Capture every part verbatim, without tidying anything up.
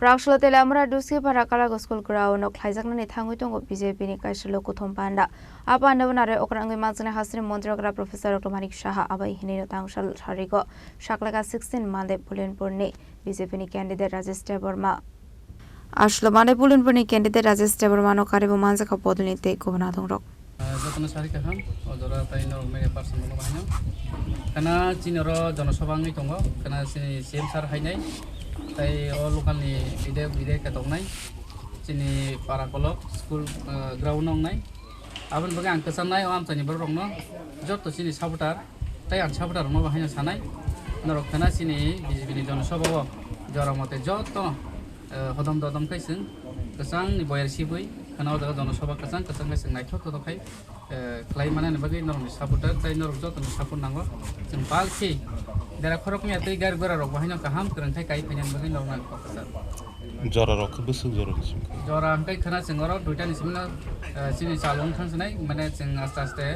Raksolo Teliamura Duski Para Kalago School Ground o khlaijaknani thangwi tongo B J P ni kaisa lokuthum panda. A panda o narwi okra wngwi manjaknai hasteni montri okra Professor Doctor Manik Saha abai hinwi no tang sal sarigo saklaka sixteen Monday Pulinpur ni B J P ni candidate Rajesh Debbarma. Aslo Monday Pulinpur ni candidate Rajesh Debbarma no karibo manjakha bodol ni tei kubun adong rok. Ah, jotono sari kaham, o jora tai norok media person rokno bahaino. Khana chini oro jonosabha wngwi tongo, khana chini C M sir hainai, tai o local ni bidhayok bidhayika tongnai, chini para kolok school, ah, ground wngnai. Aboni bagwi ang kwchangnai o amchaini borok rokno, joto chini supporter, tai ang supporter rokno bahaino sanai, norok khana chini B J P ni jonosabha o jora mote joto eh, hodom dodom khai chwng kwchang ni boyar sibui khana o jaga jonosabha kwchang kwchang khai chwng naithok totok khai, eh, khlai manani bagwi norokni supporter tai norok jotoni support nango. Chwng bal khe dera khoroknwi tei gari gora rok bahaino kaham kwrwng khai kai phainani bagwi norokno ang kok kwchar. Jora rok khe bwswk jora ni simi? Jora hwnkhe khana chwng oro duita ni simi no, eh, chini chalung thang sinai mane chwng aste aste,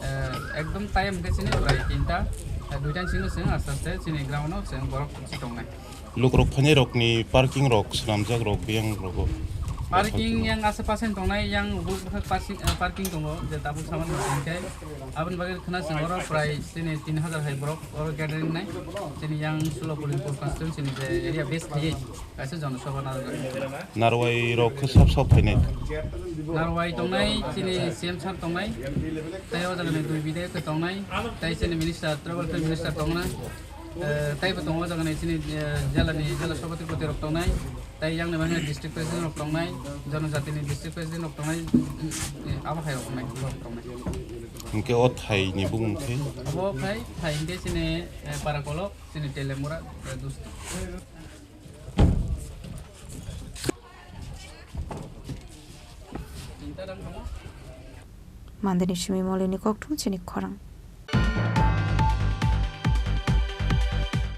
eh, ekdom time hwnkhe chini prai tinta, eh, duita ni simi no chwng aste aste chini ground no chwng borok si tongnai. Lukrok phainai rokni parking rok swnamjak rok biyang rogo. Parking yang asa pasen tongnai, yang huk huk parking, eh, parking tongo, je tabuk saman rok tongkhe. Aboni bagwi khna chwng oro prai chini tin hazar hai borok oro gathering nai. Chini yang Sulopur constituency ni je area base khaiwi kaisa jonosabha narwkjak. Narwai rok khe sab sab phainai. Narwai tongnai, chini C M sir tongnai, tei o jaga ni dui bidhayok tongnai, tei chini minister, tribal minister tongnai. Eh, taibo tongo o jaga ni chini, eh, jela ni jela sabhapati rok tongnai, tei yang ni bagwi district president rok tongnai, jonojati ni district president rok tongnai, eh, abo hai rok tongnai, borok tongnai. Hwnkhe o thai ni bumung khe? Abo khai thai hwnkhe chini, eh, para kolok, chini Telemura, eh, Dusti. Mandeni simi molini kokthum chini khorang.